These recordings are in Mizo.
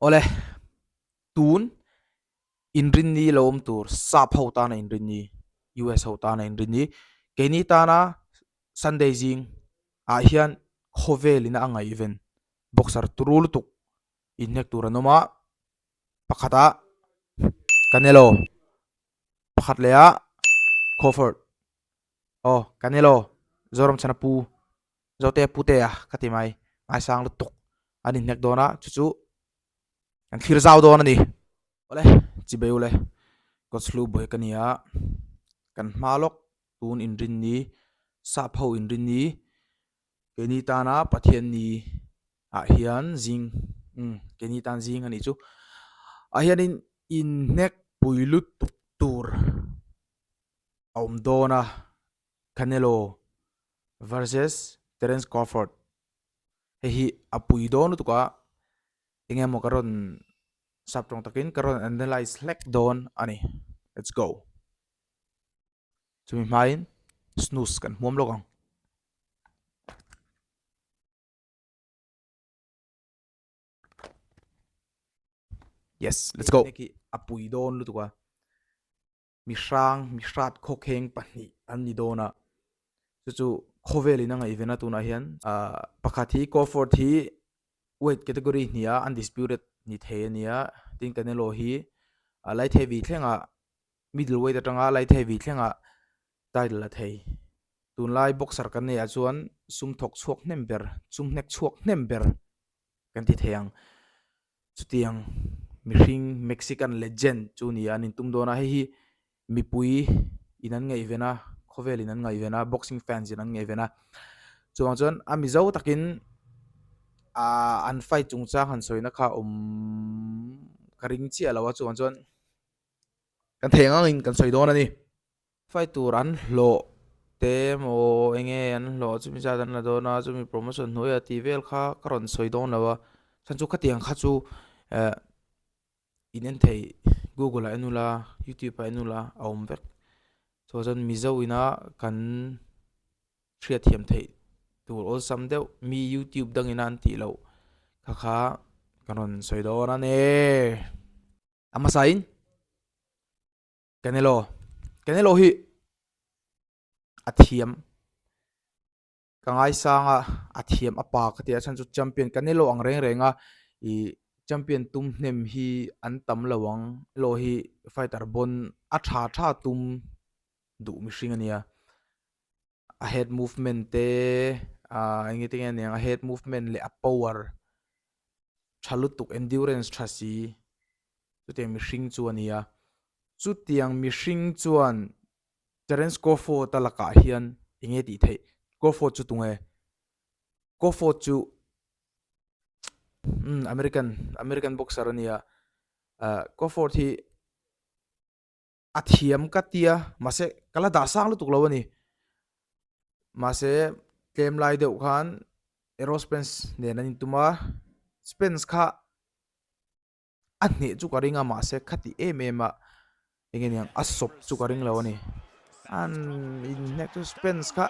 Awle, tun inrinni lo awm tur sap ho tana inrinni, US ho tana inrinni, keini tana Sunday zing ah hian khawvel in a ngaihven boxer turu lutuk inhnek tur an awm a, pakhat ah Canelo, pakhat leh ah Crawford, aw Canelo Zoramchhana pu. Zote Putea ka ti mai, ngaisang lutuk an inhnek dawn a, chu chu kan thlir zau dawn a ni. Awle, chibei ule, Kawchhlu buai ka ni a, kan hma lawk tun inrinni, sap ho inrinni, keini tana Pathianni ah hian zing, umm keini tan zing a nih chu, ah hianin inhnek pui lutuk tur a awm dawn a, Canelo versus Terence Crawford hei hi a pui dawn lutuk a eng emaw ka rawn sap tawng takin ka rawn analyse hlek dawn a ni let's go chumi hmain snooze kan hmuam lawk ang. Yes let's go a pui dawn lutuk a. Mi hrang, mi hrat khawkheng pahnih an ni dawn a, chu chu khawvelin a ngaihven a tunah hian ahh pakhat hi Crawford hi weight category hnih a undisputed ni thei a ni a, tin Canelo hi a light heavy thlengah middle weight atanga light heavy thlengah title a thei. Tunlai boxer kan neih ah chuan sum thawk chhuak hnem ber, sum hnek chhuak hnem ber kan ti thei ang. Chutiang mihring Mexican legend chu ni a an intum dawn a, hei hi mipui in an ngaihven a, khawvel in an ngaihven a, boxing fans in an ngaihven a. Chuvang chuan a Mizo takin ah an fight chungchang han sawina kha awm ka ring chiah lo a, chuvang chuan kan thei ang angin kan sawi dawn a ni. Fight tur an hlawh te emaw eng nge an hlawh chumi zat an la dawn a chumi promotion hnuaiah tih vel kha ka rawn sawi dawn lo a chhan chu khatiang kha chu eh in en thei google ah en ula youtube ah en ula a awm vek chuvang chuan mizo ina kan hriatthiam theih tur awlsam deuh mi youtube dangina an tih loh kha kha ka rawn sawi dawn a ni a hmasain. Canelo Canelo hi a thiam ka ngaisang a a thiam a pa ka ti a chhan chu champion Canelo ang reng reng a ih champion tum hnem hi an tam lo ang Canelo hi fighter bawn a tha tha tum duh mihring a nia a head movement te ah eng nge te nge aniang a head movement leh a power tha lutuk endurance tha si chutiang mihring chu a ni a chutiang mihring chuan Terence Crawford a lakah hian eng nge tih theih Crawford chu tunge Crawford chu umm American American boxer a ni a ah Crawford hi. a thiam ka tia mahse ka la dah sang lutuk lo a ni mahse tlem lai deuh khan Errol Spence nen an intum a Spence kha a hneh chu ka ring a mahse khati em em a eng nge niang a sawp chu ka ring lo a ni an inhnek chu Spence kha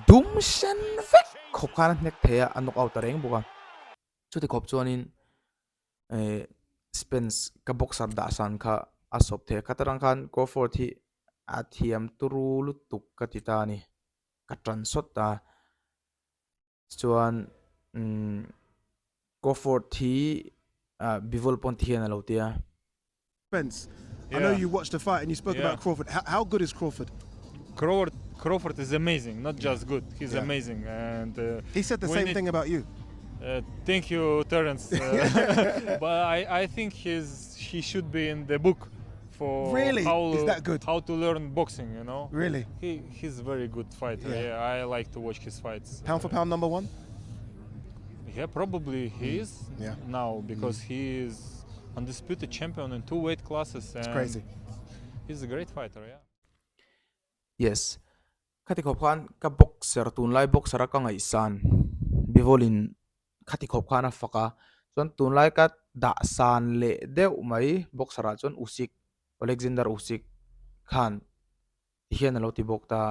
dum sen vek khawp khan a hnek thei a a knock out ta reng bawk a chuti khawp chuanin. eh Spence ka boxer dah san kha a sawp thei a khat atang khan Crawford hi a thiam turu lutuk ka ti ta a ni ka tan sawt ta chuan umm Crawford hi ah Bivol pawn ti hian a lo ti a. Spence I know you watched the fight and you spoke about Crawford how how good is Crawford? Crawford Crawford is amazing not just good he's amazing and He said the same thing about you. Thank you Terence but I I think he's he should be in the book for Really? how Is that good? how to learn boxing you know Really? He he's very good fighter Yeah. yeah I like to watch his fights. Pound for pound number one? Yeah probably he is Yeah. now because he is undisputed champion in two weight classes and It's crazy. he's a great fighter yeah. Yes. Khati khawp khan ka boxer tunlai boxer a ka ngaihsan Bivol in khati khawp khan a fak a chuan tunlai ka dah san leh deuh mai boxer ah chuan Usyk Alexander Usyk khan ti hian a lo ti bawk ta.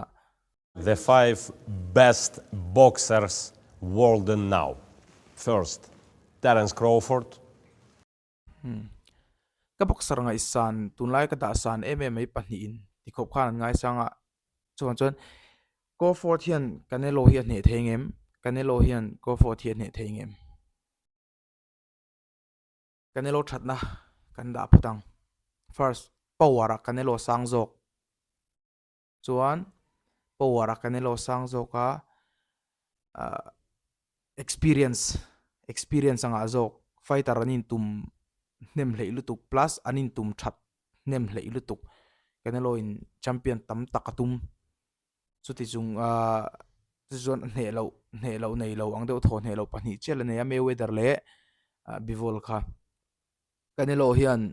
The 5 best boxers world now. First, Terence Crawford. Ka boxer ngaihsan tunlai ka dah san em em mai pahnihin tikhawp khan an ngaisang a, chuvang chuan Crawford hian Canelo hi a hneh thei ngem? Canelo hian Crawford hi a hneh thei ngem? Canelo thatna kan dah phawt ang. First, power ah Canelo sang zawk. Chuan power ah Canelo sang zawk a, ah experience, experience angah zawk fighter an intum hnem hleih lutuk plus an intum that hnem hleih lutuk. Canelo in champion tam tak a tum. Chuti chung ah chuan a hneh loh hneh loh nei lo ang deuh thaw hneh loh pahnih chiah la nei a Mayweather leh Bivol kha. Canelo hian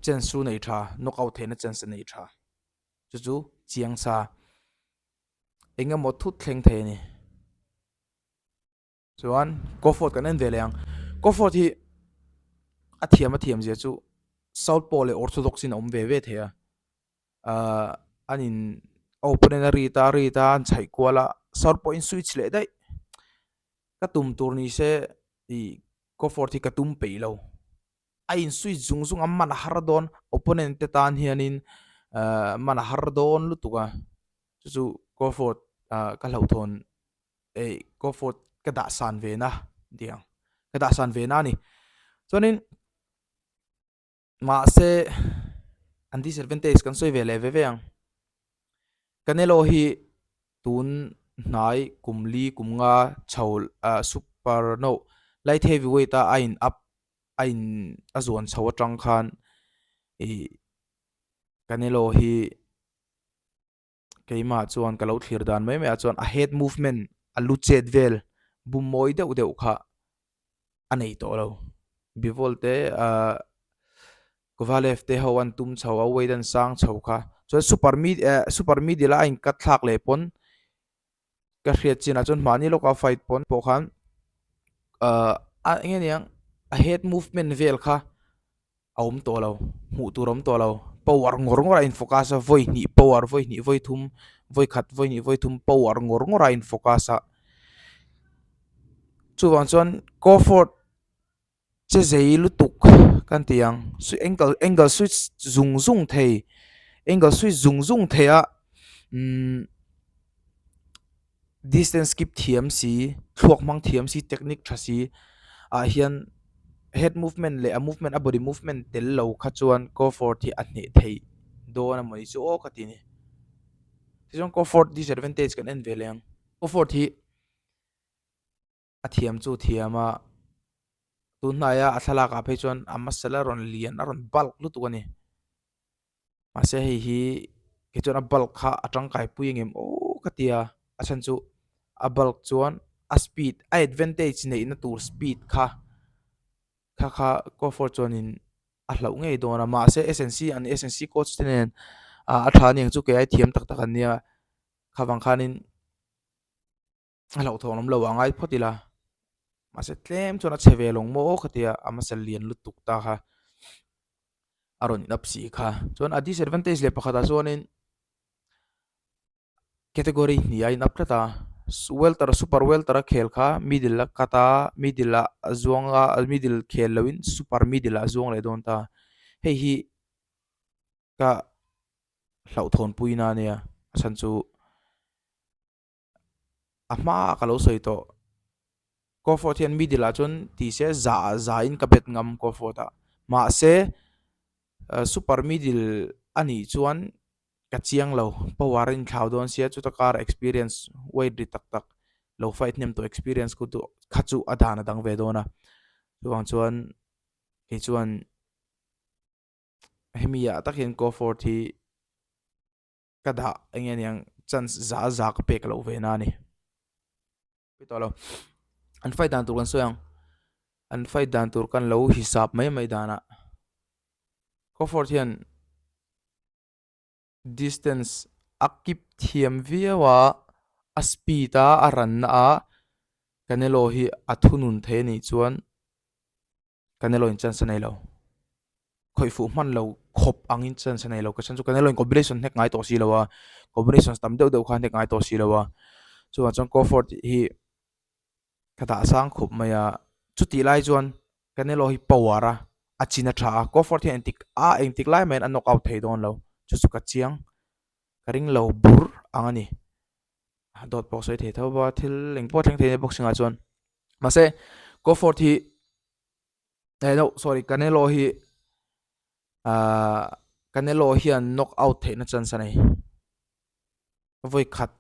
chance chu nei tha knockout theihna chance a nei tha chu chu chiang sa eng emaw thut thleng thei a ni. Chuan Crawford kan en ve leh ang. Crawford hi a thiam a thiam zia chu Southpaw leh Orthodox in a awm ve ve thei a. Ahh an in a opponent a rit a rit a an chhaih kual a Southpaw in switch leh daih. Ka tum tur ni se ih Crawford hi ka tum peih lo. A in switch zung zung a man a har dawn opponent te tan hianin ahh man a har dawn lutuk a. Chu chu Crawford ah ka hlauhthawn. Ei Crawford ka dah san ve na tih ang ka dah san ve na a ni chuanin mahse an disadvantage kan sawi ve leh ve ve ang Canelo hi tun hnai kum li kum nga chho ah super no light heavyweight a a in up a in a zuan chho atang khan ih Canelo hi. Keimah chuan ka lo thlir dan mai mai ah chuan a head movement a lu chet vel bum mawi deuh deuh kha a nei tawh lo. Bivol te ahh Kovalev te ho an tum chho a weight an sang chho kha chuan super mid eh super middle a a in cut thlak leh pawn ka hriat chin ah chuan mahni lawka fight pawn pawh khan ahh a eng nge niang a head movement vel kha. a awm tawh lo hmuh tur a awm tawh lo power ngawr ngawr a in focus a vawi hnih power vawi hnih vawi thum vawi khat vawi hnih vawi thum power ngawr ngawr a in focus a chuvang chuan crawford che zei lutuk kan ti ang angle angle switch zung zung thei angle switch zung zung thei a umm distance keep thiam si thluak hmang thiam si technique tha si ah hian head movement leh a movement a body movement tel lo kha chuan Crawford hi a hneh theih dawn a mawni chu aw ka ti a ni tichuan Crawford disadvantage kan en ve leh ang Crawford hi a thiam chu thiam a tun hnaia a thlalak ah phei chuan a muscle a rawn lian a rawn bulk lutuk a ni. Mahse hei hi kei chuan a bulk kha a tangkai pui ang em aw ka ti a, a chhan chu a bulk chuan a speed a advantage neihna tur speed kha kha kha Crawford chuanin a hlauh ngei dawn a mahse S and C an S and C coach te nen ah a tha aniang chu kei ai thiam tak tak an nia kha vang khanin. a hlauhthawn awm lo a ngai phawt ila mahse tlem chuan a chhe ve lawng maw ka tia a muscle lian lutuk ta kha a rawn in up si kha chuan a disadvantage leh pakhatah chuanin category hnih a in up tlat a welter super welter a khel kha middle a cut a middle ah a zuang a middle khel loin super middle ah a zuang leh dawn ta hei hi ka hlauhthawn pui na ania a chhan chu. A hmaah ka lo sawi tawh. Crawford hian middle ah chuan ti se za za in ka bet ngam Crawford ah. Mahse super middle a nih chuan ka chiang lo. Power a inthlau dawn sia chuta kar experience weight ri tak tak lo fight hnem tawh experience khu chu kha chu a dan a dang ve dawn a. Chuvang chuan kei chuan hemi ah tak hian Crawford hi. ka dah eng nge niang chance za za ka pek loh ve na a ni pui tawh lo an fight dan tur kan sawi ang an fight dan tur kan lo hisap mai mai danah Crawford hian distance a keep thiam viau a a speed a a ranna a Canelo hi a thunun thei a nih chuan. Canelo in chance a nei lo. Khawih fuh hman lo khawp angin chance a nei lo. Ka chhan chu Canelo in combination hnek ngai tawh si lo a, combinations tam deuh deuh kha hnek ngai tawh si lo a. Chuvang chuan Crawford hi ka dah sang khawp mai a, chutih lai chuan. Canelo hi power a, a chin a tha a, Crawford hian engtik a engtik lai mahin a knock out thei dawn lo, chu chu ka chiang, ka ring lo bur ang a ni. Dawt pawh sawi thei tho bawk a, thil engpawh thleng thei a ni boxing ah chuan. Mahse Crawford hi eh no sorry Canelo hi ahh Canelo hian knock out theihna chance a nei. Vawi khat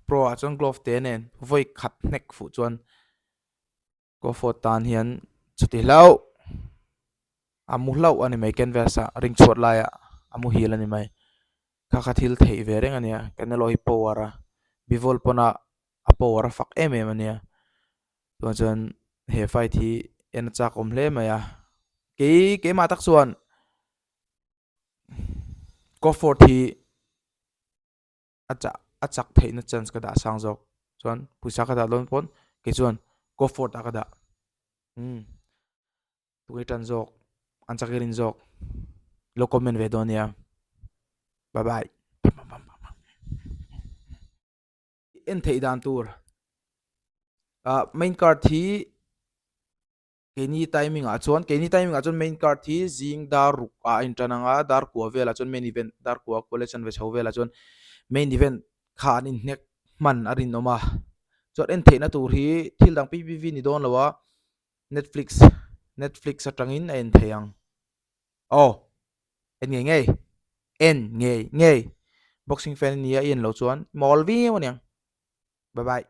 pro ah chuan glove te nen vawi khat hnek fuh chuan Crawford tan hian chuti hlauh a mu hlauh a ni mai canvas ah ring chhuat laiah a muhil a ni mai. Kha kha thil theih ve reng a nia Canelo hi power a Bivol pawn a a power a fak em em a nia chuan chuan he fight hi en a chak awm hle mai a kei keimah tak chuan Crawford hi a chah a chak theihna chance ka dah sang zawk chuan pawisa ka dah dawn pawn kei chuan Crawford ah ka dah umm tunge tan zawk an chak i rin zawk lo comment ve dawn nia bye bye en theih dan tur ah main card hi. Keini timing ah chuan keini timing ah chuan main card hi zing dar ruk ah a intan ang a dar kua velah chuan main event dar kua kua leh chanve chho velah chuan main event kha an inhnek hman a rinawm a chuan en theihna tur hi thil dang P_P_V ni dawn lo a netflix netflix atangin a en thei ang aw en ngei ngei en ngei ngei boxing fan ania i en loh chuan mawl viau aniang bye bye.